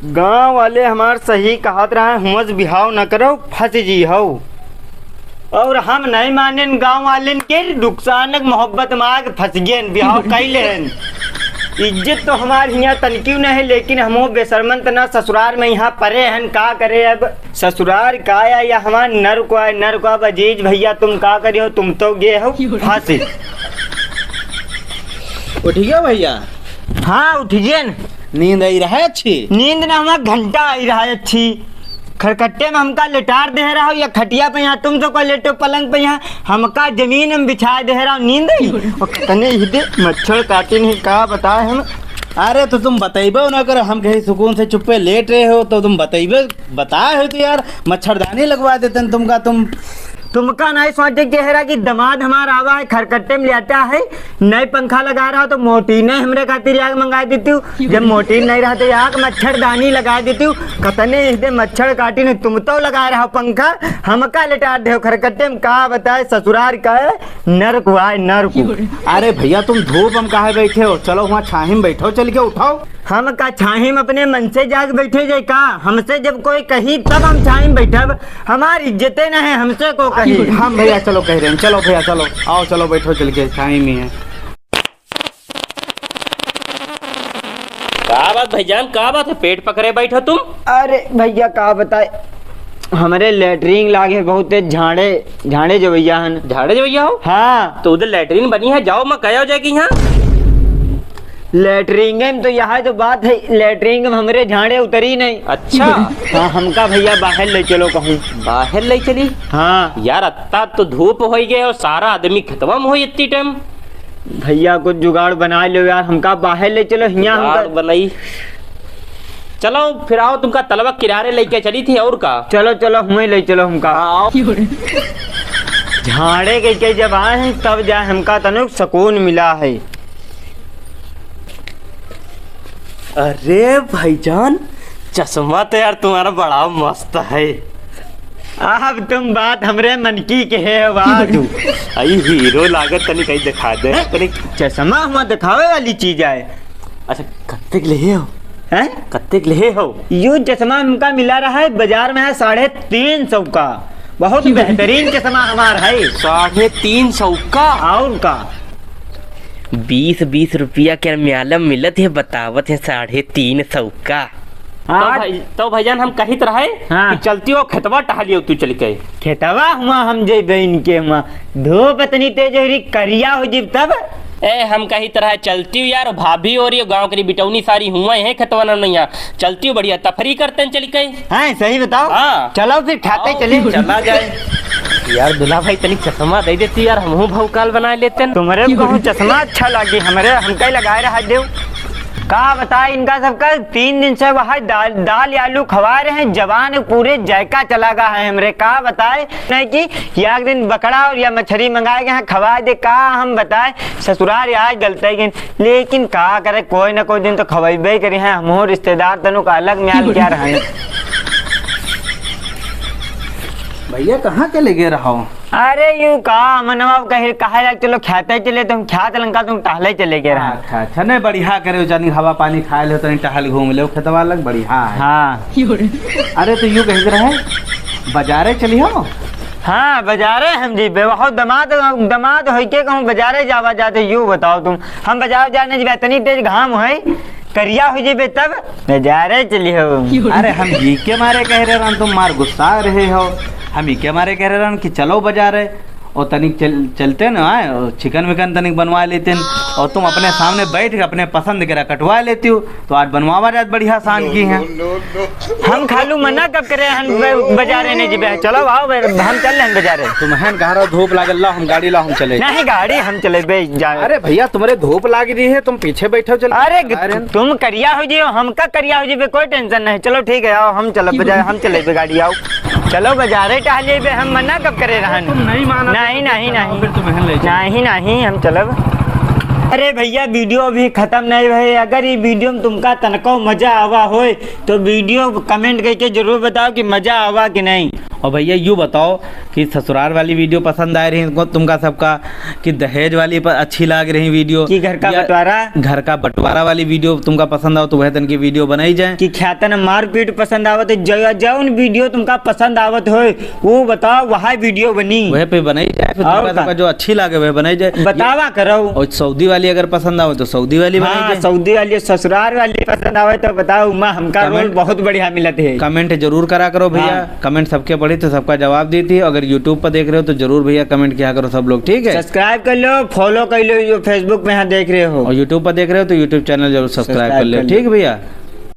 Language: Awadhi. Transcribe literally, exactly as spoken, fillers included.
गाँव वाले हमार सही कहत रहे, हुआँ से बिहाव न करो, फँस जी हो। और हम नहीं मानेन गाँव वालेन के, नुकसान मोहब्बत में आके फँस गएन, बिहाव कइ लेन। इज्जत तो हमार हियाँ तनकियो नहीं, लेकिन हमहू बेसरमन तना ससुरार में यहाँ परे हन, का करे अब। ससुरार का या, या हमार नरक आए, नरक। अब अजीज भइया तुम का करियो, तुम तो गे हो फँसी। उठ गया भइया? हाँ, उठ गएन। नींद आई रहा है अच्छी? नींद ना, हमार घंटा आई रहा है अच्छी। खरकट्टे में हमका लेटार दे रहा हो या खटिया पे यहाँ, तुम तो कोई लेटो पलंग पे यहाँ, हमका जमीन में बिछाए दे रहा हो, नींद आई। और कितने ही दे मच्छर काटे नहीं, का बताए हम। अरे तो तुम बतइबो ना करो, हम कहीं सुकून से चुप्पे लेट रहे हो तो तुम बतइबो, बताए हो तो यार मच्छरदानी लगवा देते हैं तुमका। तुम तुमका नहीं सोचे के हेरा कि दमाद हमार आवा है, खरकट्टे में लेटा है, नए पंखा लगा रहा हो तो मोटी नहीं हमरे खातिर आग मंगा देती हूँ। जब मोटी नहीं रहा तो आग मच्छरदानी लगा देती हूँ। कतने इहदे मच्छर काटी नहीं, तुम तो लगा रहा हो पंखा, हमका लेटा दे हो खरकट्टे में। का बताए ससुरार का है, नरक हुआ है, नरक। अरे भइया, तुम धूप में काहे बैठे हो? चलो, हुआँ छाही में बैठो, चल के उठाओ। हम का छाही में अपने मन से जाके बैठे जाए का? हमसे जब कोई कही, तब हम छाही में बैठब। हमार इज्जते न है, हमसे को कही। हम भइया, चलो, कह रहे हैं, चलो भइया, चलो, आओ, चलो, बैठो, चल के छाही में है। का बात भइजान, का बात है, पेट पकड़े बैठो तुम? अरे भइया, का बताए, हमरे लेटरिन लागे बहुत तेज, झाड़े, झाड़े जवइया हन। झाड़े जवइया हो? हाँ। तो उधर लेटरिन बनी है, जाओ, मैं कहे हो जाए कि यहाँ। लेटरिन में तो यह तो बात है, लेटरिन में हमरे झाड़े उतरी नहीं। अच्छा। हाँ, हमका भइया बाहर ले चलो कहूँ। बाहर ले चली? हाँ। यार, अत्ता तो धूप होइ गए और सारा आदमी खेतवा में होइ इतनी टाइम। भइया, कुछ जुगाड़ बनाइ लेव यार, हमका बाहर ले चलो, हियाँ हमका जुगाड़ बनाई। चलो, फिर आओ, तुमका तलवा किनारे लइके चली थी, और का? चलो, चलो, हुआँ ले चलो हमका। हाँ, आओ। झाड़े के, के जब आए हैं, तब जाए हमका तनिक सुकून मिला है। अरे भइजान, चश्मा तो यार तुम्हारा बड़ा मस्त है। अब तुम बात हमरे मन की कहे हो बात। आई हीरो लागत तनी कहीं दिखा दे। हैं? तनी चश्मा हुआँ दिखावे वाली चीज आए। अच्छा, कत्ते के लेहे हो? हैं? कत्ते के लेहे हो? यो चश्मा हमका मिला रहा है, बाजार में है साढ़े तीन सौ का। बहुत बेहतरीन चश्मा हमार है। साढ़े तीन सौ का? और का? बीस बीस रुपया के म्यालम मिलत है, बतावत है साढ़े तीन सौ का। हाँ। तो भाई, तो भइजान हम कहित रहे हाँ। कि चलती हो खेतवा टहलियो तू चल के। खेतवा हुआँ हम जइबे इनके हुआँ। धूप इतनी तेज हो रही, करिया हो जिब तब। ए, हम कहित रहे चलती हो यार, भाभी हो रही हो, गाँव के बिटौनी सारी हुआँ है खेतवा न नैया। चलती हो बढ़िया तफरी करते हैं चल के। हाँ, सही बताओ। हाँ। चलो फिर खाते चले। चला जाए। यार दुल्हा भाई तनी चश्मा दे देती यार, हमहू भौकाल बना लेते हैं। तुम्हरे को कहूँ चश्मा अच्छा लागी, हमरे हमका ही लगाए रहा देव। का बताए इनका सबका, तीन दिन से वह दाल, दाल आलू खवा रहे हैं, जवान पूरे जायका चला गया है हमरे। का बताए नहीं कि या एक दिन बकरा और या मछरी मंगाए गए हैं, खवा दे। का हम बताए ससुरार आज डलते गए, लेकिन का करे, कोई ना कोई दिन तो खवैबे करी हैं, हमहू रिश्तेदार तनु का अलग म्याल क्या रहने। भइया कहाँ के ले गए रहो? अरे यूं का मनवा कहे, कहा लाग चलो ख्याते चले, तुम ख्यात लंका तुम टहले चले गए रहा। अच्छा, अच्छा, नहीं बढ़िया करे, जानी हवा पानी खाए ले, तनी टहल घूम ले, खेतवा लग बढ़िया है। हाँ। अरे तो यूं कहित रहे, बाजारे चली हो? हाँ, बाजारे हम जीबे, बहुत दमाद, दमाद होई के कहूँ बाजारे जावा जाते, यूं बताओ तुम, हम बाजार जाने जीबे, इतनी तेज घाम होई, करिया हो जेबे तब बाजारे चली हो। अरे हम ई के मारे कह रहे रहन, तुम मार गुस्सा रहे हो। हम ई के मारे कह रहे रहन कि चलो बाजारे, और तनिक चल, चलते न आए, और चिकन विकन तनिक बनवा लेते न, और तुम अपने सामने बैठ के अपने पसंद के कटवा लेती हो, तो आज बनवावा जात बढ़िया शान की है। हम खालू मना कब करे हन ब-, बाजारे नहीं जीबे। चलो आओ बे, हम चल रहे बाजारे। तुम हन कह रहे हो धूप लागल, लाओ हम गाड़ी लाओ हम चले। नहीं गाड़ी हम चले बे जा। अरे भइया तुम्हारे धूप लाग रही है, तुम पीछे बैठो चल। अरे अरे तुम करिया हो जियो, हमका करिया हो जिबे, कोई tension नहीं। चलो ठीक है आओ हम चलो बाजार, हम चले बे गाड़ी आओ। चलो बाजारे टहले बे, हम मना कब करे रहन। तुम नहीं माना नहीं, तो नहीं, फिर नहीं। तुम हन ले चलो। नहीं, नहीं हम चलब। अरे भइया video अभी खत्म नहीं भए, अगर ई video में तुमका तनको मजा आवा होए तो video comment करके जरूर बताओ कि मजा आवा कि नहीं। और भैया, यूँ बताओ कि ससुराल वाली video पसंद आए रही तुमको, तुमका सबका, कि दहेज वाली पर अच्छी लाग रही video, कि घर का या बंटवारा? घर का बंटवारा वाली video तुमका पसंद आओ तो वह तन की video बनाई जाए। कि ख्यातन मारपीट पसंद आवत है, ज-, जौन video तुमका पसंद आवत होए, वो बताओ, वह video बनी। वह पे बनाई जाए, फिर और तुमका का? सबका जो अच्छी लागे, वह बनाई जाए। बतावा करो। और सऊदी वाली अगर पसंद आवे तो सऊदी वाली बनाई हाँ, जाए। सऊदी वाली, ससुराल वाली पसंद आवे तो बताओ, माँ, हमका comment, role बहुत बढ़िया मिलत है। Comment जरूर करा करो भैया, हाँ। Comment सबके पढ़ी तो सबका जवाब देती है। अगर YouTube पर देख रहे हो तो जरूर भैया comment किया करो सब लोग, ठीक है? Subscribe कर लो, follow कर लो, जो Facebook में यहाँ देख रहे हो। और YouTube पर देख रहे हो तो YouTube channel जरूर subscribe subscribe कर लो, कर लो। ठीक है भैया?